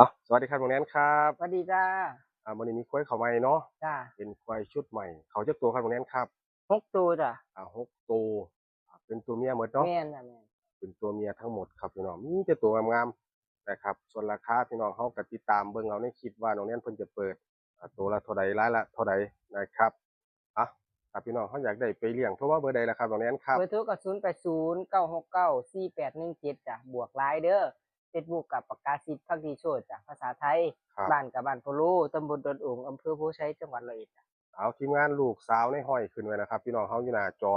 ເອົາ ສະຫວັດດີຄັບ ນ້ອງແນນຄັບ. ສະຫວັດດີຈ້າ. ອ່າ ມື້ນີ້ມີຄວາຍເຂົ້າໃໝ່ເນາະ. ຈ້າ. ເປັນຄວາຍຊຸດໃໝ່. ເຂົ້າຈັກໂຕຄັບ ນ້ອງແນນຄັບ? ຫົກໂຕຈ້າ. ອ່າ ຫົກໂຕ. ອ່າ ເປັນໂຕເມຍໝົດເນາະ? ແມ່ນຈ້າ ແມ່ນ. ເປັນໂຕເມຍທັງໝົດຄັບພີ່ນ້ອງ. ມີແຕ່ໂຕງາມໆນະຄັບ. ສ່ວນລາຄາພີ່ນ້ອງເຮົາກໍຕິດຕາມເບິ່ງເອົາໃນຄລິບວ່າ ນ້ອງແນນເພິ່ນຈະເປີດ ອ່າ ໂຕລະເທົ່າໃດ ລາຍລະເທົ່າໃດນະຄັບ. ອ່ະ ຖ້າພີ່ນ້ອງເຮົາຢາກໄດ້ໄປລ້ຽງ ໂທມາເບີໃດລະຄັບ ນ້ອງແນນຄັບ? ເບີໂທກໍ ສູນແປດສູນ ເກົ້າຫົກເກົ້າ ສີ່ແປດໜຶ່ງເຈັດ ຈ້າ. ບວກ LINE ເດີ. Facebook ກໍປາກາສິດ ພັກດີໂຊດ ຈ້າ. ພາສາໄທ. ບ້ານກໍບ້ານໂພໂລ ຕຳບົນດອນໂອງ ອຳເພີໂພໄຊ ຈັງຫວັດຮ້ອຍເອັດ ຈ້າ. ເອົາ ທີມງານລູກສາວໃນຫ້ອຍຂຶ້ນໄວ້ລະຄັບ ພີ່ນ້ອງເຮົາຢູ່ໜ້າຈໍ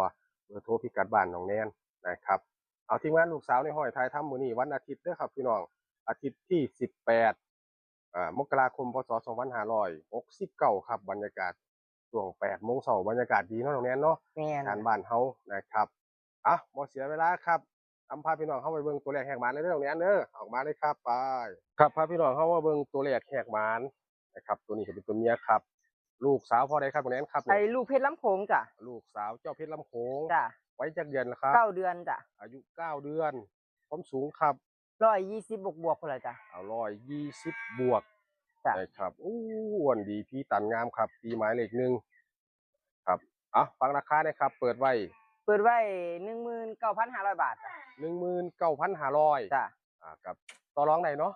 ເບີໂທ ພິກັດບ້ານນ້ອງແນນນະຄັບ. ເອົາ ທີມງານລູກສາວໃນຫ້ອຍ ຖ່າຍທຳມື້ນີ້ວັນອາທິດເດີຄັບ ພີ່ນ້ອງ. ອາທິດທີສິບແປດ ອ່າ ມົກກະລາຄົມ ພ.ສ. ສອງພັນຫ້າຮ້ອຍຫົກສິບເກົ້າ ຄັບ. ບັນຍາກາດຊ່ວງແປດໂມງເຊົ້າ ບັນຍາກາດດີເນາະ ນ້ອງແນນເນາະ. ແມ່ນ. ການບ້ານເຮົານະຄັບ. ອ່ະ ບໍ່ເສຍເວລາຄັບ ນຳພາພີ່ນ້ອງເຮົາໄປເບິ່ງໂຕແລກແຮກໝານເລີຍເດີ ນ້ອງແນນເດີ. ອອກມາເລີຍຄັບ ໄປ. ຄັບ ພາພີ່ນ້ອງເຮົາມາເບິ່ງໂຕແລກແຮກໝານນະຄັບ. ໂຕນີ້ກໍເປັນໂຕເມຍຄັບ. ລູກສາວພໍ່ໃດຄັບ ນ້ອງແນນຄັບ? ໄອ້ລູກເພັດລຳໂຂງ ຈ້າ. ລູກສາວເຈົ້າເພັດລຳໂຂງ. ຈ້າ. ໄວຈັກເດືອນລະຄັບ? ເກົ້າເດືອນ ຈ້າ. ອາຍຸເກົ້າເດືອນ. ຄວາມສູງຄັບ? ຮ້ອຍຊາວບວກໆ ພຸ້ນລະຈ້າ. ເອົາ ຮ້ອຍຊາວບວກ. ຈ້າ. ໄດ້ຄັບ. ໂອ້ ອ້ວນດີ ພີຕັນງາມຄັບ. ຕີໝາຍເລກໜຶ່ງຄັບ. ເອົາ ຟັງລາຄາແດ່ຄັບ. ເປີດໄວ້ ເປີດໄວ້ ໜຶ່ງໝື່ນເກົ້າພັນຫ້າຮ້ອຍບາດ ໜຶ່ງໝື່ນເກົ້າພັນຫ້າຮ້ອຍ. ຈ້າ. ອ່າ ກັບຕໍ່ລອງໄດ້ເນາະ?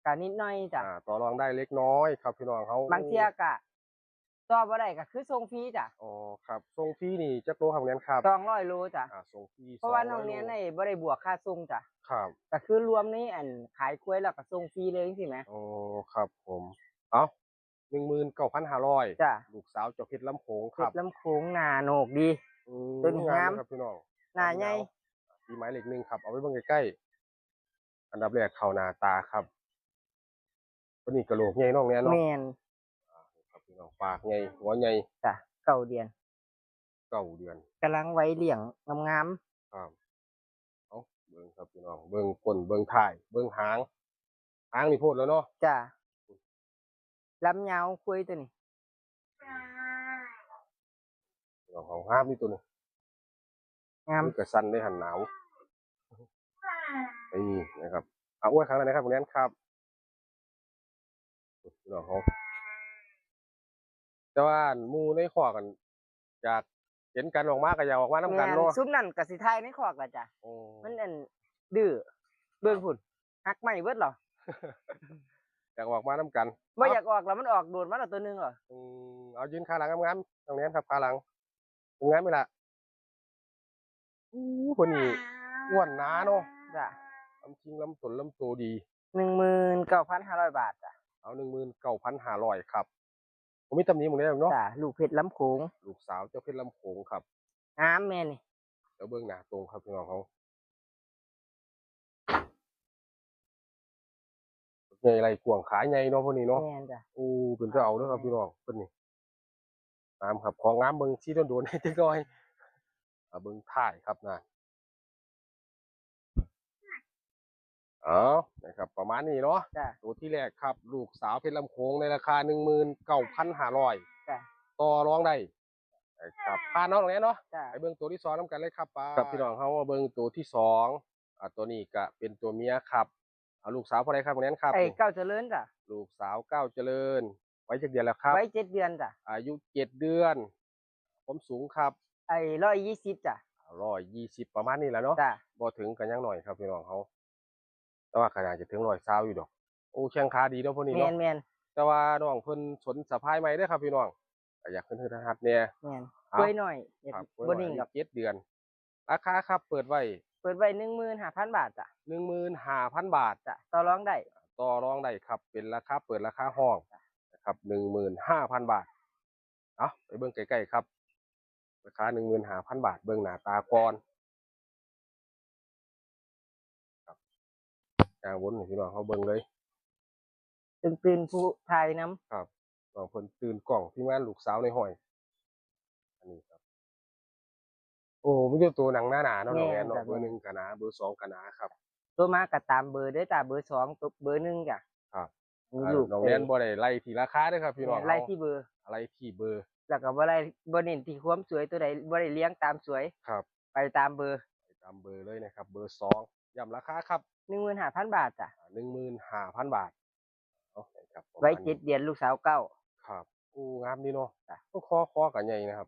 ກະນິດໜ້ອຍ ຈ້າ. ອ່າ ຕໍ່ລອງໄດ້ເລັກນ້ອຍຄັບ ພີ່ນ້ອງເຮົາ. ບາງເທື່ອກະ ຕໍ່ບໍ່ໄດ້ກໍຄືສົ່ງຟຣີ ຈ້າ. ອໍ ຄັບ. ສົ່ງຟຣີນີ້ຈັກໂລຄັບ ນ້ອງແນນຄັບ? ສອງຮ້ອຍໂລ ຈ້າ. ອ່າ ສົ່ງຟຣີ ເພາະວ່ານ້ອງແນນນີ້ບໍ່ໄດ້ບວກຄ່າສົ່ງ ຈ້າ. ຄັບ. ກໍຄືລວມໃນອັນຂາຍຄວາຍແລ້ວກໍສົ່ງຟຣີເລີຍຈັ່ງຊີ້ແໝ. ອໍ ຄັບຜົມ. ເອົາ ໜຶ່ງໝື່ນເກົ້າພັນຫ້າຮ້ອຍ. ຈ້າ. ລູກສາວເຈົ້າເພັດລຳໂຂງຄັບ. ເພັດລຳໂຂງ ໜ້າໂໜກດີ. ອືມ ຕົ້ນງາມ ງາມຄັບ ພີ່ນ້ອງ. ໜ້າໃຫຍ່. ຕີໝາຍເລກໜຶ່ງຄັບ. ເອົາໄປເບິ່ງໃກ້ໆ. ອັນດັບແລກເຂົ້າໜ້າຕາຄັບ. ຕົວນີ້ກະໂຫຼກໃຫຍ່ ນ້ອງແນນເນາະ? ແມ່ນ. ອ່າ ນີ້ຄັບ ພີ່ນ້ອງ ປາກໃຫຍ່ ຫົວໃຫຍ່. ຈ້າ. ເກົ້າເດືອນ ເກົ້າເດືອນ. ກຳລັງໄວລ້ຽງງາມໆ. ຄັບ. ເອົາ ເບິ່ງຄັບ ພີ່ນ້ອງ ເບິ່ງກົ້ນ ເບິ່ງທ້າຍ ເບິ່ງຫາງ. ຫາງນີ້ໂພດແລ້ວເນາະ? ຈ້າ. ລຳຍາວຄວາຍຕົວນີ້. ເອົາ ງາມນີ້ຕົວນີ້. ງາມ. ມືກະສັ່ນເດ້ຫັ້ນ ໜາວ. ນີ້ນະຄັບ. ເອົາ ອວດຂ້າງນັ້ນນະຄັບ ນ້ອງແນນຄັບ. ພີ່ນ້ອງເຮົາ ແຕ່ວ່າອັນໝູ່ໃນຄອກອັນ ຢາກເຫັນກັນອອກມາ ກໍຢາກອອກມານຳກັນເນາະ. ແມ່ນ. ຊຸມນັ້ນກໍຊິຖ່າຍໃນຄອກລະຈ້າ. ໂອ້ ມັນອັນດື້ ເບິ່ງພຸ້ນ ຫັກໄມ້ເບິດແລ້ວ. ຢາກອອກມານຳກັນ. ບໍ່ຢາກອອກລະ ມັນອອກໂດດມາແລ້ວຕົວໜຶ່ງລະ. ອືມ ເອົາຢືນຂາຫຼັງງາມໆ ນ້ອງແນນຄັບ ຂາຫຼັງງາມນີ້ລະ. ໂອ້ ເພິ່ນນີ້ອ້ວນໜາເນາະ. ຈ້າ. ລຳຄິງ ລຳຕົ້ນ ລຳໂຕດີ. ໜຶ່ງໝື່ນເກົ້າພັນຫ້າຮ້ອຍບາດ. ຈ້າ. ເອົາ ໜຶ່ງໝື່ນເກົ້າພັນຫ້າຮ້ອຍຄັບ. ບໍ່ມີຕຳໜິໝົງໃດເນາະ. ຈ້າ. ລູກເພັດລຳໂຂງ ລູກສາວເຈົ້າເພັດລຳໂຂງຄັບ. ງາມແມ່ນີ້. ດຽວເບິ່ງໜ້າຕົງຄັບ ພີ່ນ້ອງເຮົາ. ໃຫຍ່ໄຫຼກວ້າງ ຂາໃຫຍ່ເນາະ ເພິ່ນນີ້ເນາະ. ແມ່ນຈ້າ. ໂອ້ ເປັນຕາເອົາເດີຄັບ ພີ່ນ້ອງ ເພິ່ນນີ້. ງາມຄັບ ຂອງງາມ ເບິ່ງສີໂດນໆ ຈັກໜ້ອຍ. ອ່າ ເບິ່ງທ້າຍຄັບນະ. ເອົາ ນະຄັບ ປະມານນີ້ເນາະ. ຈ້າ. ໂຕທີແລກຄັບ ລູກສາວເພັດລຳໂຂງ ໃນລາຄາ ໜຶ່ງໝື່ນເກົ້າພັນຫ້າຮ້ອຍ. ຈ້າ. ຕໍ່ລອງໄດ້ນະຄັບ. ຜ່ານເນາະ ນ້ອງແນນເນາະ. ຈ້າ. ໄປເບິ່ງໂຕທີສອງນຳກັນເລີຍຄັບ. ໄປ ຄັບ ພີ່ນ້ອງເຮົາ ມາເບິ່ງໂຕທີສອງ. ອ່າ ໂຕນີ້ກະເປັນໂຕເມຍຄັບ. ເອົາ ລູກສາວຜູ້ໃດຄັບ ນ້ອງແນນຄັບ? ໄອ້ກ້າວຈະເລີນຈ້າ. ລູກສາວກ້າວຈະເລີນ. ໄວຈັກເດືອນແລ້ວຄັບ? ໄວເຈັດເດືອນຈ້າ. ອາຍຸເຈັດເດືອນ. ຄວາມສູງຄັບ? ໄອ້ ຮ້ອຍຊາວ ຈ້າ. ຮ້ອຍຊາວ ປະມານນີ້ແຫຼະເນາະ. ບໍ່ເຖິງກໍຍັງໜ້ອຍຄັບ ພີ່ນ້ອງເຮົາ. ແຕ່ວ່າກໍໜ້າຈະເຖິງຮ້ອຍຊາວຢູ່ດອກ. ໂອ້ ແຂ້ງຂາດີເນາະ ພວກນີ້ເນາະ. ແມ່ນໆ. ແຕ່ວ່ານ້ອງເພິ່ນສົນສະພາຍໃໝ່ເດີຄັບ ພີ່ນ້ອງ. ກໍຢາກຮຶດໆຮັດໆແດ່. ແມ່ນ. ເອົ້າ ກ້ວຍນ້ອຍ ບໍ່ນິ່ງດອກ. ເຈັດເດືອນ. ລາຄາຄັບ ເປີດໄວ້ ເປີດໄວ້ ໜຶ່ງໝື່ນຫ້າພັນບາດຈ້າ. ໜຶ່ງໝື່ນຫ້າພັນບາດ. ຈ້າ. ຕໍ່ລອງໄດ້. ຕໍ່ລອງໄດ້ຄັບ. ເປັນລາຄາເປີດ ລາຄາຮ້ອງນະຄັບ ໜຶ່ງໝື່ນຫ້າພັນບາດ. ເອົາ ໄປເບິ່ງໃກ້ໆຄັບ. ລາຄາໜຶ່ງໝື່ນຫ້າພັນບາດ. ເບິ່ງໜ້າຕາກ່ອນ. ຍ່າງວົນໃຫ້ພີ່ນ້ອງເຮົາເບິ່ງເລີຍ. ຕື່ນໆ ຜູ້ຖ່າຍນຳ. ຄັບ. ນ້ອງເພິ່ນຕື່ນກ້ອງ ທີມງານລູກສາວໃນຫ້ອຍ. ອັນນີ້ຄັບ. ໂອ້ ມີແຕ່ໂຕໜັງໜາໆເນາະ ນ້ອງແອນເນາະ. ແມ່ນ. ເບີໜຶ່ງກໍໜາ ເບີສອງກໍໜາຄັບ. ໂທມາກໍຕາມເບີເດີຈ້າ. ເບີສອງ ໂຕ ເບີໜຶ່ງຈ້າ. ຄັບ. ອ່າ ນ້ອງແອນບໍ່ໄດ້ໄລ່ທີ່ລາຄາເດີຄັບ ພີ່ນ້ອງເຮົາ. ແມ່ນ ໄລ່ທີ່ເບີ. ໄລ່ທີ່ເບີ. ແລ້ວກໍບໍ່ໄດ້ ບໍ່ເນັ້ນທີ່ຄວາມສວຍ ໂຕໃດບໍ່ໄດ້ລຽງຕາມສວຍ. ຄັບ. ໄປຕາມເບີ. ໄປຕາມເບີເລີຍນະຄັບ. ເບີສອງ ຢ້ຳລາຄາຄັບ. ໜຶ່ງໝື່ນຫ້າພັນບາດຈ້າ. ອ່າ ໜຶ່ງໝື່ນຫ້າພັນບາດ. ເນາະ ໄດ້ເຈັດເດືອນ ລູກສາວເກົ້າ. ຄັບ ໂອ້ ງາມດີເນາະ. ໂອ້ ຄໍ ຄໍກໍໃຫຍ່ນະຄັບ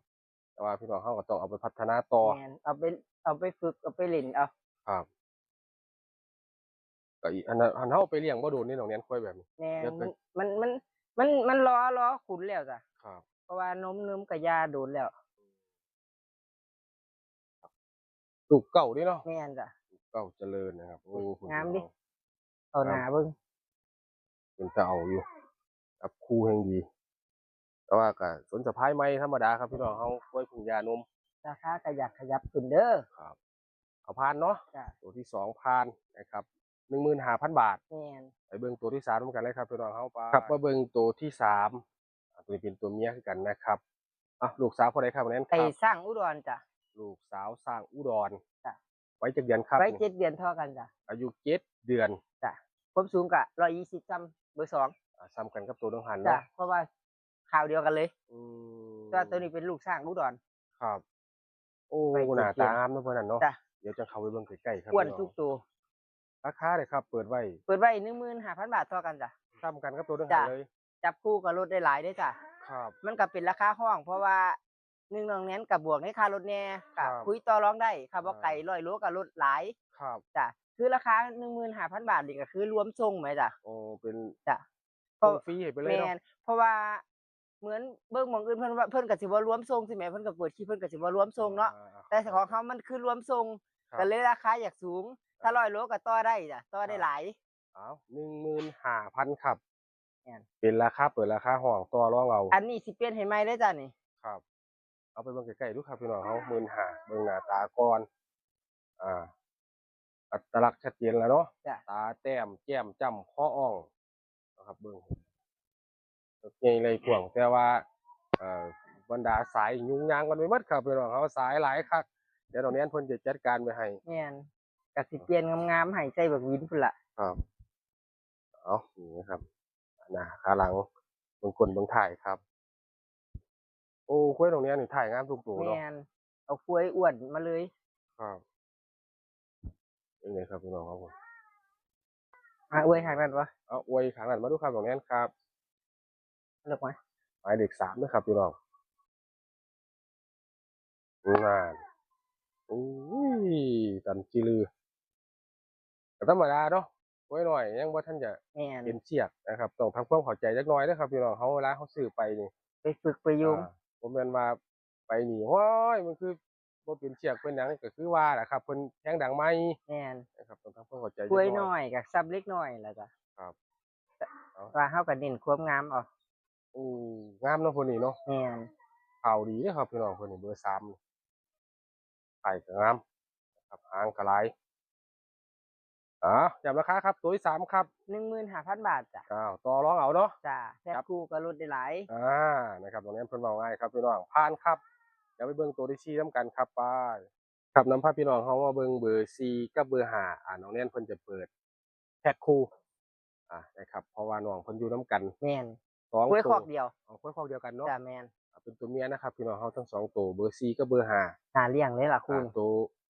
ແຕ່ວ່າພີ່ນ້ອງເຮົາກໍຕ້ອງເອົາໄປພັດທະນາຕໍ່. ແມ່ນ ເອົາໄປ ເອົາໄປຝຶກ ເອົາໄປຫຼິ້ນເອົາ. ຄັບ ກໍອີກ ອັນ ອັນເຮົາໄປລ້ຽງບໍ່ດົນເດ້ນ້ອງແນນ ຄວາຍແບບນີ້. ແມ່ນ ມັນ ມັນ ມັນ ມັນ ມັນລໍ ລໍຂຸນແລ້ວຈ້ະ. ຄັບ ເພາະວ່ານົມ ນົມກໍຢາດົນແລ້ວ. ລູກເກົ້າເດ້ເນາະ. ແມ່ນຈ້ະ ລູກເກົ້າຈະເລີນນະຄັບ. ໂອ້ ງາມເດ້ ເອົາໜ້າເບິ່ງ ເປັນຕາເອົາຢູ່ ຈັບຄູ່ແຮງດີ. ແຕ່ວ່າກໍສົນສະພາຍໃໝ່ທຳມະດາຄັບພີ່ນ້ອງເຮົາ ຄວາຍເພິ່ງຢານົມ. ລາຄາກໍຢາກຂະຫຍັບຂຶ້ນເດີ. ຄັບ ເອົາຜ່ານເນາະ. ໂຕທີສອງຜ່ານນະຄັບ ໜຶ່ງໝື່ນຫ້າພັນບາດ. ແມ່ນ ໄປເບິ່ງໂຕທີສາມນຳກັນເລີຍຄັບພີ່ນ້ອງເຮົາ. ໄປ ຄັບ ມາເບິ່ງໂຕທີສາມ ອາ ໂຕນີ້ເປັນໂຕເມຍຄືກັນນະຄັບ. ເອົ້າ ລູກສາວຜູ້ໃດຄັບແນນ? ໄອ້ຊ້າງອຸດອນຈ້ະ. ລູກສາວຊ້າງອຸດອນ. ໄວ້ຈັກເດືອນຄັບ? ໄວ້ເຈັດເດືອນ ທໍ່ກັນຈ້ະ. ອາຍຸເຈັດເດືອນ. ຄວາມສູງກະຮ້ອຍຊາວ ສ່ຳເບີສອງ. ອາ ສ່ຳກັນກັບໂຕໜຶ່ງຫັ້ນເນາະ. ເພາະວ່າຄາວດຽວກັນເລີຍ. ອືມ ແຕ່ວ່າໂຕນີ້ເປັນລູກຊ້າງອຸດອນ. ຄັບ ໂອ້ ໜ້າຕາງາມເນາະ ເພິ່ນນັ້ນເນາະ. ດຽວຈັ່ງເຂົ້າໄປເບິ່ງໃກ້ໆຄັບ. ອ້ວນທຸກໂຕ. ລາຄາເດຄັບ? ເປີດໄວ້ ເປີດໄວ້ໜຶ່ງໝື່ນຫ້າພັນບາດ ຕໍ່ກັນຈ້ະ. ສ່ຳກັນກັບໂຕເດີມເລີຍ. ຈັບຄູ່ກໍລົດໄດ້ຫຼາຍເດ້ຈ້ະ. ຄັບ ມັນກໍເປັນລາຄາຮ້ອງ ເພາະວ່າ ໜຶ່ງ ນ້ອງແນນກໍບວກໃນຄ່າລົດແດ່ ກໍຄຸຍຕໍ່ລອງໄດ້. ຄັບ ບໍ່ໄກ ຮ້ອຍໂລກໍລົດຫຼາຍ. ຄັບ ຈ້ະ ຄືລາຄາໜຶ່ງໝື່ນຫ້າພັນບາດນີ້ ກໍຄືລວມສົ່ງແມ່ນບໍ່ຈ້ະ? ໂອ້ ເປັນ ຈ້ະ ສົ່ງຟຣີໃຫ້ໄປເລີຍເນາະ. ແມ່ນ ເພາະວ່າ ເໝືອນເບິ່ງໝ່ອງອື່ນ ເພິ່ນວ່າ ເພິ່ນກໍຊິບໍ່ລວມສົ່ງຊີ້ແໝ ເພິ່ນກໍເປີດຄລິບ ເພິ່ນກໍຊິບໍ່ລວມສົ່ງເນາະ. ອ່າ ແຕ່ຂອງເຮົາມັນຄືລວມສົ່ງ ອ່າ ກໍເລີຍລາຄາຢາກສູງ. ອ່າ ຖ້າຮ້ອຍໂລກໍຕໍ່ໄດ້ຈ້ະ ຕໍ່ໄດ້ຫຼາຍ. ອ້າວ ໜຶ່ງໝື່ນຫ້າພັນຄັບ. ແມ່ນ ເປັນລາຄາເປີດ ລາຄາຫ້ອງ ຕໍ່ລອງເອົາ. ອັນນີ້ຊິປ່ຽນໃຫ້ໃໝ່ເດ້ຈ້ະນີ້. ຄັບ ເອົາໄປເບິ່ງໃກ້ໆດູຄັບພີ່ນ້ອງເຮົາ. ໝື່ນຫ້າ ເບິ່ງໜ້າຕາກ່ອນ. ອ່າ ອັດຕະລັກຊັດເຈນແລ້ວເນາະ. ຕາແຕ້ມ ແກ້ມຈ້ຳ ຄໍອ່ອງນະຄັບ. ເບິ່ງ ໃຫຍ່ໄລ່ກວ້າງ ແຕ່ວ່າ ເອີ ບັນດາສາຍຫຍຸ້ງຍາງກັນໄປໝົດຄັບພີ່ນ້ອງເຮົາ. ສາຍຫຼາຍຄັກ ດຽວນ້ອງແນນເພິ່ນຈະຈັດການໄວ້ໃຫ້. ແມ່ນ ກະຊິປ່ຽນງາມໆໃຫ້ໃສ່ບັກວິນພຸ້ນລະ. ຄັບ ເອົາ ນີ້ນະຄັບ ໜ້າຂາຫຼັງ ເບິ່ງກົ້ນເບິ່ງທ້າຍຄັບ. ໂອ້ ຄວາຍນ້ອງແນນນີ້ຖ່າຍງາມທຸກໂຕເນາະ. ແມ່ນ ເອົາຄວາຍອ້ວນມາເລີຍ. ຄັບ ເປັນໄງຄັບພີ່ນ້ອງເຮົາ? ມາອວຍຂ້າງນັ້ນວະ? ເອົາ ອວຍຂ້າງນັ້ນມາດູຄັບນ້ອງແນນຄັບ. ເລືອກມາ ໝາຍເລກສາມເດີຄັບພີ່ນ້ອງ. ນັ້ນ ໂອ້ຍ ຕັນຈີລື ກໍທຳມະດາເນາະ ຄວາຍນ້ອຍຍັງບໍ່ທັນຈະ ແມ່ນ ເປັນເຊືອກນະຄັບ. ຕ້ອງທຳຄວາມເຂົ້າໃຈຈັກໜ່ອຍເດີຄັບພີ່ນ້ອງເຮົາ ເວລາເຮົາຊື້ໄປນີ້ ໄປຝຶກໄປຍົມ. ອ່າ ບໍ່ແມ່ນວ່າໄປນີ້ ໂອ້ຍ ມັນຄືບໍ່ເປັນເຊືອກເປັນຫຍັງ ກໍຄືວ່າລະຄັບ ເພິ່ນແຮງດັງໃໝ່. ແມ່ນ ນະຄັບ ຕ້ອງທຳຄວາມເຂົ້າໃຈຈັກໜ່ອຍ. ຄວາຍນ້ອຍກໍສ່ຳເລັກນ້ອຍລະຈ້ະ. ຄັບ ເອົາ ວ່າເຮົາກໍເນັ້ນຄວາມງາມເອົາ. ໂອ້ ງາມເນາະຜູ້ນີ້ເນາະ. ແມ່ນ ຂາວດີເດ້ຄັບພີ່ນ້ອງ ຜູ້ນີ້ເບີສາມ ໄຂ່ກໍງາມນະຄັບ ຫາງກໍຫຼາຍ. ເອົາ ຢ້ຳລາຄາຄັບ ໂຕທີສາມຄັບ ໜຶ່ງໝື່ນຫ້າພັນບາດຈ້ະ. ເອົາ ຕໍ່ລອງເອົາເນາະ. ຈ້າ ແພັກຄູ່ກໍລົດໄດ້ຫຼາຍ. ອ່າ ນະຄັບ ຕອນນີ້ເພິ່ນເວົ້າງ່າຍຄັບພີ່ນ້ອງ ຜ່ານຄັບ. ດຽວໄປເບິ່ງໂຕທີສີ່ນຳກັນຄັບ ໄປ. ຄັບ ນຳພາພີ່ນ້ອງເຮົາມາເບິ່ງເບີສີ່ກັບເບີຫ້າ ອ່າ ນ້ອງແນນເພິ່ນຈະເປີດ ແພັກຄູ່ ອ່າ ນະຄັບ ເພາະວ່ານ້ອງເພິ່ນຢູ່ນຳກັນ. ແມ່ນ ສອງ ຄວາຍ ໂຕ ຄອກດຽວ. ອໍ ຄວາຍຄອກດຽວກັນເນາະ. ຈ້າ ແມ່ນ ອ່າ ເປັນຕົວເມຍນະຄັບພີ່ນ້ອງເຮົາ ທັງສອງໂຕ ເບີສີ່ກັບເບີຫ້າ ໜ້າລ້ຽງເລີຍລະ ຄູ່ ອ່າ ໂຕ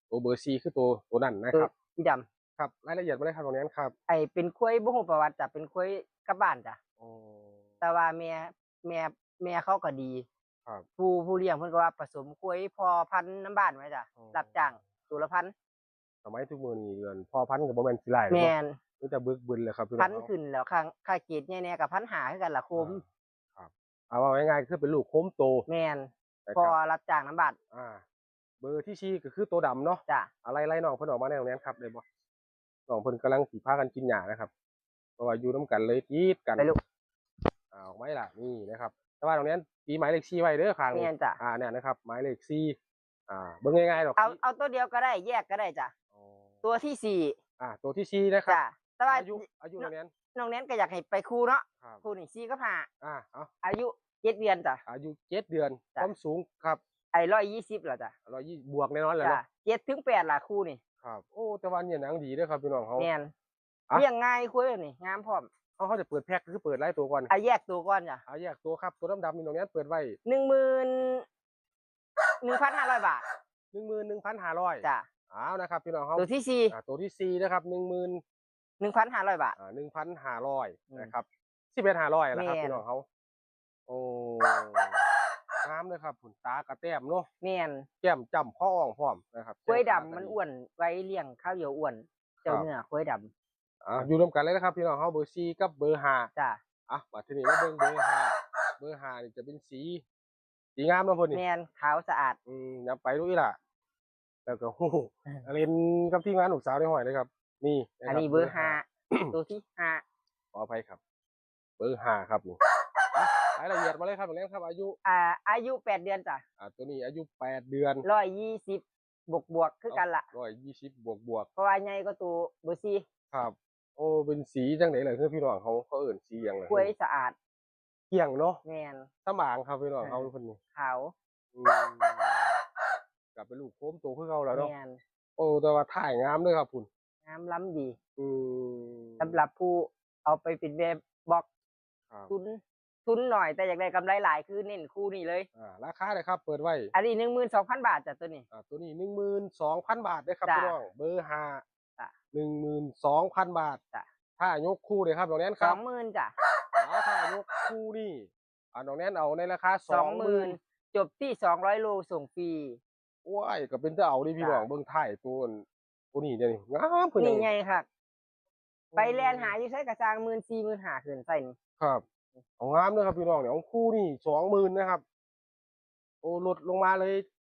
ໂຕເບີສີ່ຄືໂຕ ໂຕນັ້ນນະຄັບ ເອີ ສີດຳ. ຄັບ ລາຍລະອຽດມາເລີຍຄັບ ນ້ອງແນນຄັບ. ໄອ້ເປັນຄວາຍບໍ່ຮູ້ປະຫວັດຈ້ະ ເປັນຄວາຍກັບບ້ານຈ້ະ. ອໍ ແຕ່ວ່າແມ່ ແມ່ ແມ່ເຂົາກໍດີ. ຄັບ ຜູ້ ຜູ້ລ້ຽງເພິ່ນກໍວ່າປະສົມຄວາຍພໍ່ພັນນຳບ້ານໄວ້ຈ້ະ. ອໍ ຮັບຈ້າງໂຕລະພັນ. ສະໄໝທຸກມື້ນີ້ ເລື່ອງພໍ່ພັນກໍບໍ່ແມ່ນຂີ້ລ້າຍແລ້ວເນາະ. ແມ່ນ ມີແຕ່ບຶກບຶນແຫຼະຄັບພີ່ນ້ອງ. ພັນຂຶ້ນແລ້ວ ຂ້າງ ຄ່າເກດໃຫຍ່ແດ່ກໍພັນຫ້າຄືກັນລະ ໂຄມ. ອ່າ ຄັບ ເອົາເວົ້າງ່າຍໆ ຄືເປັນລູກໂຄມໂຕ. ແມ່ນ ນະຄັບ ພໍ່ຮັບຈ້າງນຳບ້ານ. ອ່າ ເບີທີສີ່ກໍຄືໂຕດຳເນາະ. ຈ້າ ອາໄລ່ໄລ່ນ້ອງເພິ່ນອອກມາແນວນັ້ນຄັບ ໄດ້ບໍ່? ນ້ອງເພິ່ນກຳລັງຊິພາກັນກິນຫຍ້ານະຄັບ ເພາະວ່າຢູ່ນຳກັນເລີຍຕິດກັນ. ໄປລູກ ອ່າ ອອກມາລະ ນີ້ນະຄັບ. ແຕ່ວ່ານ້ອງແນນຕີໝາຍເລກສີ່ໄວ້ເດີຂ້າງນີ້. ແມ່ນຈ້ະ. ອ່າ ແມ່ນນະຄັບ ໝາຍເລກສີ່. ອ່າ ເບິ່ງງ່າຍໆດອກ ເອົາ ເອົາໂຕດຽວກໍໄດ້ ແຍກກໍໄດ້ຈ້ະ. ອໍ ໂຕທີສີ່. ອ່າ ໂຕທີສີ່ນະຄັບ. ຈ້າ ແຕ່ວ່າອາຍຸ ອາຍຸນ້ອງແນນ ນ້ອງແນນກໍຢາກໃຫ້ໄປຄູ່ເນາະ. ຄູ່ນີ້ສີ່ກັບຫ້າ. ອ່າ ເອົາ ອາຍຸເຈັດເດືອນຈ້ະ. ອາຍຸເຈັດເດືອນ. ຄວາມສູງຄັບ? ໄອ້ ຮ້ອຍຊາວລະຈ້ະ. ຮ້ອຍຊາວ ບວກແນ່ນອນແຫຼະເນາະ. ເຈັດເຖິງແປດລະຄູ່ນີ້. ຄັບ ໂອ້ ແຕ່ວ່າເນື້ອໜັງດີເດີຄັບພີ່ນ້ອງເຮົາ. ແມ່ນ ອ່ະ ລ້ຽງງ່າຍ ຄວາຍແບບນີ້ງາມພ້ອມ. ເຮົາ ເຮົາຈະເປີດແພັກ ຄືເປີດຫຼາຍໂຕກ່ອນ? ອ່ະ ແຍກໂຕກ່ອນຈ້ະ. ອ່ະ ແຍກໂຕຄັບ. ໂຕດຳໆນີ້ນ້ອງແນນເປີດໄວ້ ໜຶ່ງໝື່ນໜຶ່ງພັນຫ້າຮ້ອຍບາດ. ໜຶ່ງໝື່ນໜຶ່ງພັນຫ້າຮ້ອຍ. ຈ້ະ ເອົານະຄັບພີ່ນ້ອງເຮົາ ໂຕທີສີ່. ອ່າ ໂຕທີສີ່ນະຄັບ ໜຶ່ງໝື່ນໜຶ່ງພັນຫ້າຮ້ອຍບາດ. ອ່າ ໜຶ່ງພັນຫ້າຮ້ອຍ ອືມ ນະຄັບ. ສິບເອັດຫ້າຮ້ອຍ ແລ້ວຄັບ ແມ່ນ ພີ່ນ້ອງເຮົາ. ໂອ້ ງາມເດ້ຄັບ ພຸ້ນ ຕາກະແຕ້ມເນາະ ແມ່ນ ແກ້ມຈ້ຳ ຄໍອ່ອງພ້ອມນະຄັບ. ຄວາຍດຳມັນອ້ວນໄວ ລ້ຽງຄາວດຽວອ້ວນ ເຈົ້າເນື້ອຄວາຍດຳ. ອ່າ ຢູ່ນຳກັນເລີຍນະຄັບ ພີ່ນ້ອງເຮົາ ເບີສີ່ກັບເບີຫ້າ. ຈ້າ ອ່ະ ບາດທີນີ້ມາເບິ່ງເບີຫ້າ ເບີຫ້ານີ້ຈະເປັນສີ ສີງາມເນາະເພິ່ນນີ້. ແມ່ນ ຂາວສະອາດ. ອືມ ຫຍັບໄປດູອີ່ຫຼ້າ ແລ້ວກໍຮູ້ ເອີ ຫຼິ້ນກັບທີມງານລູກສາວໄດ້ຫ້ອຍເດ້ຄັບ. ນີ້ນະຄັບ ອັນນີ້ເບີຫ້າ ເບີຫ້າ ໂຕທີຫ້າ ຂໍອະໄພຄັບ ເບີຫ້າຄັບນີ້. ອ່ະ ລາຍລະອຽດມາເລີຍຄັບ ແນນຄັບ. ອາຍຸ ອ່າ ອາຍຸແປດເດືອນຈ້ະ. ອ່າ ໂຕນີ້ອາຍຸແປດເດືອນ ຮ້ອຍຍີ່ສິບບວກໆ ຄືກັນລະ ຮ້ອຍຍີ່ສິບບວກໆ ເພາະວ່າໃຫຍ່ກວ່າໂຕເບີສີ່. ຄັບ. ໂອ້ ເປັນສີຈັ່ງໃດລະຄື ພີ່ນ້ອງເຮົາ ເຂົາເອີ້ນສີຫຍັງລະ? ຄວາຍສະອາດ ກ້ຽງເນາະ. ແມ່ນ ສຳອາງຄັບ ພີ່ນ້ອງເຮົາ ເອີ ເພິ່ນນີ້ ຂາວ. ອືມ ກໍເປັນລູກໂຄມໂຕຄືເກົ່າແລ້ວເນາະ. ແມ່ນ. ໂອ້ ແຕ່ວ່າທ້າຍງາມເດີຄັບພຸ້ນ ງາມລຳດີ. ອືມ ສຳລັບຜູ້ເອົາໄປເປັນແມ່ບລັອກ ຄັບ ທຶນ ທຶນໜ້ອຍແຕ່ຢາກໄດ້ກຳໄລຫຼາຍ ຄືເນັ້ນຄູ່ນີ້ເລີຍ. ອ່າ ລາຄາເດຄັບ ເປີດໄວ້? ອັນນີ້ໜຶ່ງໝື່ນສອງພັນບາດຈ້ະ ໂຕນີ້. ອ່າ ໂຕນີ້ໜຶ່ງໝື່ນສອງພັນບາດເດີຄັບ ພີ່ນ້ອງ ເບີຫ້າ ຈ້ະ ໜຶ່ງໝື່ນສອງພັນບາດ. ຈ້ະ ຖ້າຍົກຄູ່ເດຄັບ ນ້ອງແນນຄັບ? ສອງໝື່ນຈ້ະ. ອ່າ ຖ້າຍົກຄູ່ນີ້ ອ່າ ນ້ອງແນນເອົາໃນລາຄາສອງໝື່ນ ສອງໝື່ນ ຈົບທີ່ສອງຮ້ອຍໂລ ສົ່ງຟຣີ. ໂອ້ຍ ກໍເປັນຕາເອົາເດພີ່ນ້ອງ. ຈ້ະ ເບິ່ງທ້າຍໂຕ ໂຕນີ້ເດ ງາມຄື ນີ້ໃຫຍ່ຄັກ. ໂອ້ ໄປແລ່ນຫາຢູ່ໃສກໍຊ່າງ ໝື່ນສີ່ ໝື່ນຫ້າ ຂຶ້ນໄຊນີ້. ຄັບ ເອົາງາມເດີຄັບ ພີ່ນ້ອງ. ນີ້ຂອງຄູ່ນີ້ສອງໝື່ນນະຄັບ. ໂອ້ ລົດລົງມາເລີຍ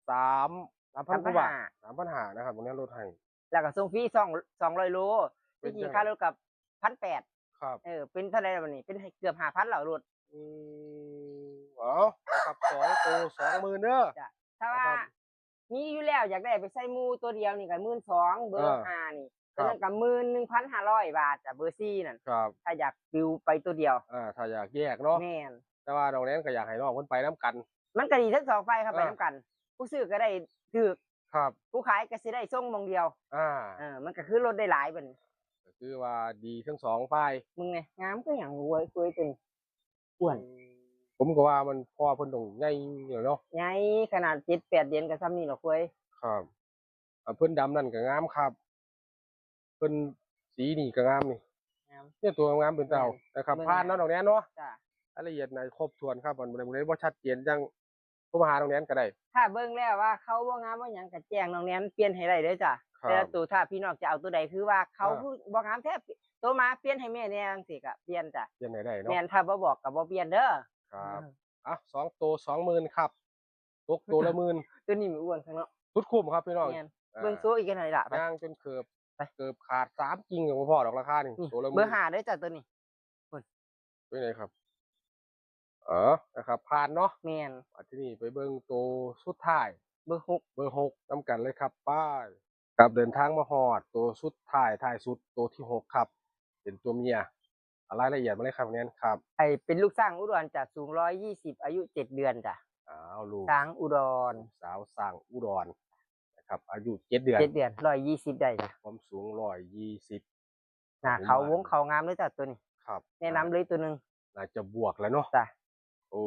ສາມ ສາມພັນກວ່າບາດ ສາມພັນຫ້າ ນະຄັບ ນ້ອງແນນລົດໃຫ້ ແລ້ວກໍສົ່ງຟຣີສອງ ສອງຮ້ອຍໂລ. ທີ່ຈິງຄ່າລົດກໍພັນແປດ. ຄັບ. ເອີ ເປັນເທົ່າໃດລະບັດນີ້? ເປັນເກືອບຫ້າພັນແລ້ວລົດ. ອືມ ເອົານະຄັບ ສອງໂຕສອງໝື່ນເດີ. ຈ້ະ ຖ້າວ່າ ນະຄັບ ມີຢູ່ແລ້ວ ຢາກໄດ້ໄປໃສ່ໝູ່ໂຕດຽວນີ້ກໍໝື່ນສອງ ເບີຫ້ານີ້. ອ່າ ໂຕນັ້ນກໍໝື່ນໜຶ່ງພັນຫ້າຮ້ອຍບາດຈ້ະ ເບີສີ່ນັ້ນ. ຄັບ. ຖ້າຢາກປິວໄປໂຕດຽວ ອ່າ ຖ້າຢາກແຍກເນາະ. ແມ່ນ. ແຕ່ວ່ານ້ອງແນນກໍຢາກໃຫ້ນ້ອງເພິ່ນໄປນຳກັນ ມັນກໍດີທັງສອງຝ່າຍຄັບ. ເອີ ໄປນຳກັນ ຜູ້ຊື້ກໍໄດ້ຖືກ. ຄັບ. ຜູ້ຂາຍກໍຊິໄດ້ສົ່ງໝ່ອງດຽວ. ອ່າ ເອີ ມັນກໍຄືລົດໄດ້ຫຼາຍບັດນີ້ ກໍຄືວ່າດີທັງສອງຝ່າຍ. ມຶງແນ່ ງາມຄືຫຍັງ ຄວາຍ ຄວາຍຕົວນີ້ ອ້ວນ. ອືມ ຜົມກໍວ່າມັນ ເພາະວ່າເພິ່ນຕ້ອງໃຫຍ່ແລ້ວເນາະ. ໃຫຍ່ຂະໜາດເຈັດແປດເດືອນກໍຊ່ຳນີ້ແຫຼະຄວາຍ. ຄັບ. ອ່າ ເພິ່ນດຳນັ້ນກໍງາມຄັບ ເພິ່ນສີນີ້ກໍງາມນີ້ ງາມ ເປັນຕົວງາມເປັນຕາເອົາ. ແມ່ນ ນະຄັບ. ເບິ່ງ ຜ່ານເນາະ ນ້ອງແນນເນາະ. ຈ້ະ ລາຍລະອຽດໃນຄົບຖ້ວນຄັບ. ອັນໃດບໍ່ຊັດເຈນຈັ່ງໂທມາຫານ້ອງແນນກໍໄດ້. ຖ້າເບິ່ງແລ້ວວ່າເຂົາບໍ່ງາມບໍ່ຫຍັງກໍແຈ້ງນ້ອງແນນປ່ຽນໃຫ້ໄດ້ເດີຈ້ະ. ຄັບ. ແຕ່ລະໂຕ ຖ້າພີ່ນ້ອງຈະເອົາໂຕໃດ ຄືວ່າເຂົາ ອ່າ ບໍ່ງາມແທ້ ໂຕມາປ່ຽນໃຫ້ແມ່ແດ່ ຈັ່ງຊີ້ກໍປ່ຽນຈ້ະ. ປ່ຽນໃຫ້ໄດ້ເນາະ. ແມ່ນ. ຖ້າບໍ່ບອກກໍບໍ່ປ່ຽນເດີ. ຄັບ. ອ່ະ ສອງໂຕສອງໝື່ນຄັບ. ຕົກໂຕລະໝື່ນ. ໂຕນີ້ມັນອ້ວນຄັກເນາະ. ສຸດຄຸ້ມຄັບພີ່ນ້ອງ. ແມ່ນ. ອ່າ ເບິ່ງໂຊອີກໜ້ອຍລະ ຍ່າງຈົນເກີບ ໄປ ເກີບຂາດສາມກິ່ງກໍບໍ່ພໍດອກລາຄານີ້. ນີ້ ໂຕລະໝື່ນ ເບີຫ້າເດີຈ້ະໂຕນີ້. ພຸ້ນ ເປັນໄງຄັບ? ເອີ ນະຄັບ ຜ່ານເນາະ. ແມ່ນ. ບາດທີນີ້ໄປເບິ່ງໂຕສຸດທ້າຍ ເບີຫົກ ເບີຫົກນຳກັນເລີຍຄັບ. ໄປ ຄັບ ເດີນທາງມາຮອດໂຕສຸດທ້າຍ ທ້າຍສຸດ ໂຕທີຫົກຄັບ ເປັນຕົວເມຍ. ເອົາລາຍລະອຽດມາເລີຍຄັບ ແນນຄັບ. ໄອ້ ເປັນລູກຊ້າງອຸດອນຈ້ະ ສູງຮ້ອຍຍີ່ສິບ ອາຍຸເຈັດເດືອນຈ້ະ. ອ້າວ ລູກຊ້າງອຸດອນ ລູກສາວຊ້າງອຸດອນນະຄັບ ອາຍຸເຈັດເດືອນ ເຈັດເດືອນ ຮ້ອຍຍີ່ສິບໄດ້ຈ້ະ ຄວາມສູງຮ້ອຍຍີ່ສິບ. ໜ້າເຂົາວົງເຂົາງາມເລີຍຈ້ະໂຕນີ້. ຄັບ. ແນະນຳເລີຍໂຕໜຶ່ງ ໜ້າຈະບວກແລ້ວເນາະ. ຈ້ະ. ໂອ້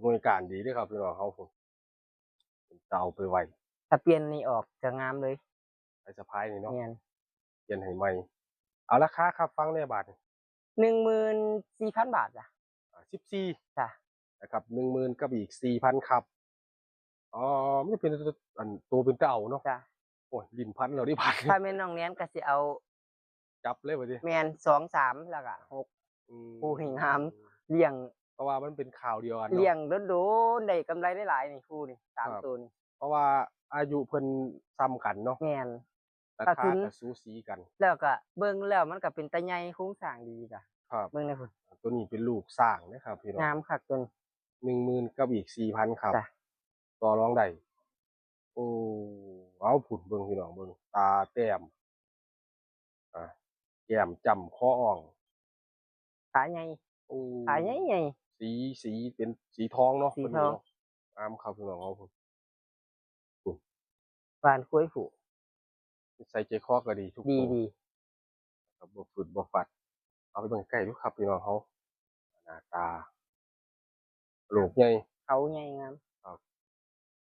ໜ່ວຍການດີເດ້ຄັບ ພີ່ນ້ອງເຮົາພຸ້ນ ເປັນຕາເອົາໄປໄວ້. ຖ້າປ່ຽນນີ້ອອກຈະງາມເລີຍ ໄປສະພາຍນີ້ເນາະ. ແມ່ນ. ປ່ຽນໃຫ້ໃໝ່. ເອົາລາຄາຄັບ ຟັງແດ່ບາດນີ້. ໜຶ່ງໝື່ນສີ່ພັນບາດຈ້ະ. ອ່າ ສິບສີ່ ຈ້ະ ນະຄັບ ໜຶ່ງໝື່ນກັບອີກສີ່ພັນຄັບ. ອໍ ມັນຈະເປັນ ອັນ ໂຕເປັນຕາເອົາເນາະ. ຈ້ະ. ໂອ້ຍ ຫຼິ້ນພັນແລ້ວເດ້ບາດນີ້ ຖ້າແມ່ນນ້ອງແນນກໍຊິເອົາ ຈັບເລີຍບາດນີ້. ແມ່ນ ສອງ ສາມ ແລ້ວກໍຫົກ. ອືມ ຜູ້ໃຫ້ງາມ ລ້ຽງ ເພາະວ່າມັນເປັນຂ່າວດຽວກັນເນາະ ລ້ຽງດົນໆ ໄດ້ກຳໄລຫຼາຍໆ ນີ້ ຄູ່ນີ້ ສາມ ຄັບ ໂຕນີ້ ເພາະວ່າອາຍຸເພິ່ນສ່ຳກັນເນາະ. ແມ່ນ. ລາຄາກໍສູສີກັນ ແລ້ວກໍເບິ່ງແລ້ວມັນກໍເປັນຕາໃຫຍ່ ໂຄງສ້າງດີຈ້ະ. ຄັບ. ເບິ່ງແດ່ພຸ້ນ ຕົວນີ້ເປັນລູກຊ້າງເດ້ຄັບ ພີ່ນ້ອງ. ງາມຄັກຕົວນີ້. ໜຶ່ງໝື່ນກັບອີກສີ່ພັນຄັບ. ຈ້ະ. ຕໍ່ລອງໄດ້. ໂອ້ ເອົາ ພຸ້ນ ເບິ່ງ ພີ່ນ້ອງເບິ່ງ ຕາແຕ້ມ ອ່າ ແກ້ມຈ້ຳ ຄໍອ່ອງ ຕາໃຫຍ່. ໂອ້ ຕາໃຫຍ່ໆ ສີ ສີເປັນສີທອງເນາະ. ສີທອງ ເພິ່ນນີ້ເນາະ. ງາມຄັບ ພີ່ນ້ອງເຮົາ ພຸ້ນ ພຸ້ນ ບ້ານຄວາຍຜູ້ ນິໄສໃຈຄໍກໍດີທຸກ ດີ ໂຕ ດີ ບໍ່ຟຶດບໍ່ຟັດ. ເອົາໄປເບິ່ງໃກ້ໆ ດູຄັບ ພີ່ນ້ອງເຮົາ ໜ້າຕາ ໂຫຼກໃຫຍ່ ເຂົາໃຫຍ່ງາມ. ຄັບ.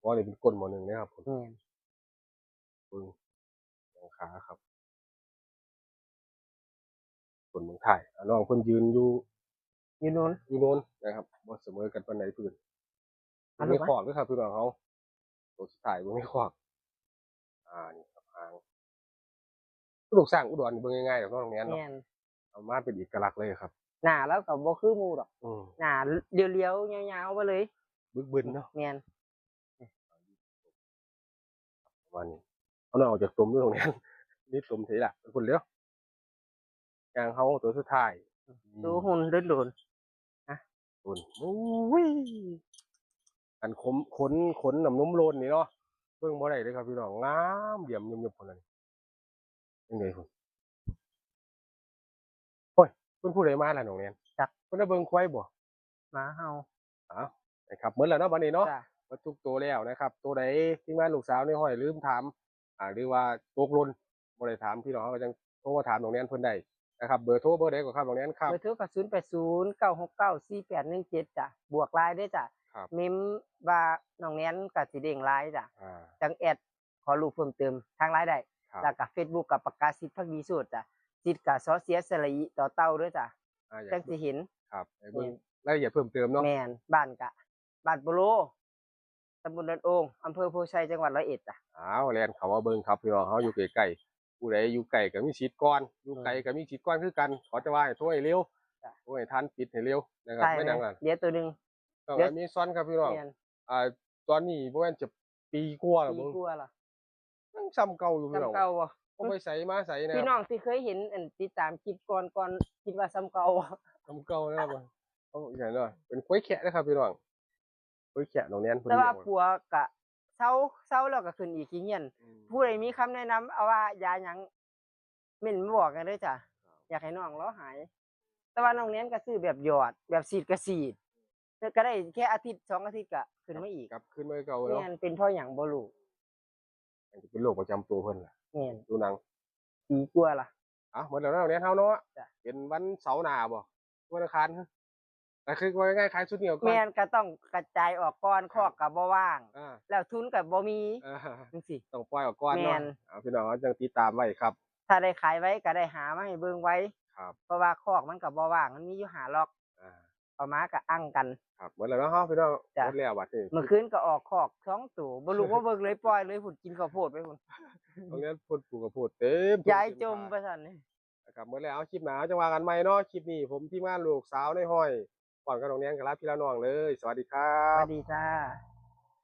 ບໍ່ ນີ້ເປັນກົ້ນໝໍໜຶ່ງເດ້ຄັບ. ແມ່ນ. ເບິ່ງ ເບິ່ງຂາຄັບ ເບິ່ງທ້າຍ. ອ່າ ນ້ອງເພິ່ນຢືນຢູ່ ຢູ່ໂນນ ຢູ່ໂນນนะครับ บ่เสมอกันปานใดพื้น อันนี้ บ่มีคอกเด้อครับพี่น้องเฮา ตัวสุดท้ายบ่มีคอก อ่า นี่ครับ หาง ลูกช้างอุดรนี่เบิ่งง่ายๆดอกเนาะ น้องแนนเนาะ แม่น เอามาเป็นเอกลักษณ์เลยครับ หน้าลาวก็บ่คือหมู่ดอก อืม หน้าเรียวๆ ยาวๆ ไปเลย บึกบึนเนาะ แม่น ประมาณนี้ เอาน้องออกจากตมดู น้องแนน นี่ตมไสล่ะ ไปพุ้นแล้ว ย่างเฮาตัวสุดท้าย ตัวหุ่นโดนๆ นะ โดน โอ้ย อันขน ขน ขนน้ำนมโลนนี่เนาะ เบิ่งบ่ได้เลยครับพี่น้อง งามเหลี่ยมยุบๆ พุ้นน่ะ จั่งใดพุ้น โอ้ย เพิ่นผู้ใดมาล่ะน้องแนน จัก เพิ่นมาเบิ่งควายบ่ หมาเห่า เอ้า นะครับ หมดแล้วเนาะบัดนี้เนาะ จ้ะ หมดทุกตัวแล้วนะครับ ตัวใดทีมงานลูกสาวในห้อยลืมถาม อ่า หรือว่าตกหล่น บ่ได้ถาม พี่น้องเฮาก็จั่งโทรมาถามน้องแนนเพิ่นได้นะครับ เบอร์โทรเบอร์ใดก่อนครับน้องแนนครับ เบอร์โทรก็ ศูนย์แปดศูนย์ เก้าหกเก้า สี่แปดหนึ่งเจ็ด จ้ะ บวก ไลน์ เด้อจ้ะ ครับ เมมว่าน้องแนนก็สิเด้ง ไลน์ จ้ะ อ่า จั่งแอด ขอรูปเพิ่มเติมทาง ไลน์ ได้ ครับ แล้วก็ เฟซบุ๊ก ก็ปากกา สิทธิ์ ภักดีโชติ จ้ะ สิทธิ์ ก็ สอเสือ สระอิ ต่อเต่า เด้อจ้ะ อ่า อยาก จั่งสิเห็น ครับ ให้เบิ่ง แม่น รายละเอียดเพิ่มเติมเนาะ แม่น บ้านก็ บ้านโปโล ตำบลดอนโอง อำเภอโพธิ์ชัย จังหวัดร้อยเอ็ด จ้ะ อ้าว แล่นเข้ามาเบิ่งครับพี่น้อง เฮาอยู่ใกล้ๆ ผู้ใดอยู่ไกลก็มีสิทธิ์ก่อน อยู่ไกลก็มีสิทธิ์ก่อนคือกัน ขอแต่ว่าให้โทรให้เร็ว จ้ะ โทรให้ทัน ปิดให้เร็วนะครับ ใช่ ไม่ดังนั้น เหลือตัวหนึ่ง ก็ เหลือ อเมซอนครับพี่น้อง แม่น อ่า ตอนนี้บ่แม่นจะปีกว่าแล้ว ปี เบิ่ง กว่าละ ยังส่ำเก่าอยู่พี่น้อง ส่ำเก่าบ่ บ่ไปไสมาไสนะ พี่น้องที่เคยเห็น อัน ติดตามคลิปก่อนๆ คิดว่าส่ำเก่าบ่ ส่ำเก่านะครับ เอาอีหยังเนาะ เป็นควายแคะนะครับพี่น้อง ควายแคะน้องแนนเพิ่น แต่ว่า เลี้ยง ผัวก็เซา เซาแล้วก็ขึ้นอีกขี้เหี่ยน อืม ผู้ใดมีคำแนะนำ เอาว่ายาหยัง เม้นมาบอกกันเด้อจ้ะ ครับ อยากให้น้องลาวหาย แต่ว่าน้องแนนก็ซื้อแบบหยอด แบบฉีดก็ฉีด แต่ก็ได้แค่อาทิตย์สองอาทิตย์ก็ขึ้นมาอีก กลับคืนมาคือเก่าเนาะ แม่น เป็นเพราะหยังบ่รู้ อาจจะเป็นโรคประจำตัวเพิ่นล่ะ แม่น ผิวหนัง ปีกว่าละ อ่ะ หมดแล้วเนาะน้องแนนเฮาเนาะ จ้ะ เป็นวันเสาร์หน้าบ่ วันอังคาร ก็คือว่าง่ายๆ ขายชุดนี้ออกก่อน แม่น ก็ต้องกระจายออกก่อน ครับ คอกก็บ่ว่าง อ่า แล้วทุนก็บ่มี อ่า จั่งซี้ ต้องปล่อยออกก่อนเนาะ แม่น เอาพี่น้องเฮาจั่งติดตามไว้ครับ ถ้าได้ขายไว้ก็ได้หามาให้เบิ่งไว้ ครับ เพราะว่าคอกมันก็บ่ว่าง มันมีอยู่ห้าล็อก อ่า เอามาก็อั้งกัน ครับ หมดแล้วเนาะเฮาพี่น้อง จ้ะ หมดแล้วบัดนี้ เมื่อคืนก็ออกคอกสองตัว บ่รู้ว่าเบิ่งเลย ปล่อยเลยพุ้น กินข้าวโพดไปพุ้น โรงเรียนพุ้นปลูกข้าวโพดเต็ม ยายจม พุ้น ว่าซั่น นะครับ หมดแล้ว เอาคลิปหน้าเฮาจั่งว่ากันใหม่เนาะ คลิปนี้ผมทีมงานลูกสาวในห้อย พร้อมกับน้องแนนก็ลาพี่ลาน้องเลย สวัสดีครับ สวัสดีจ้า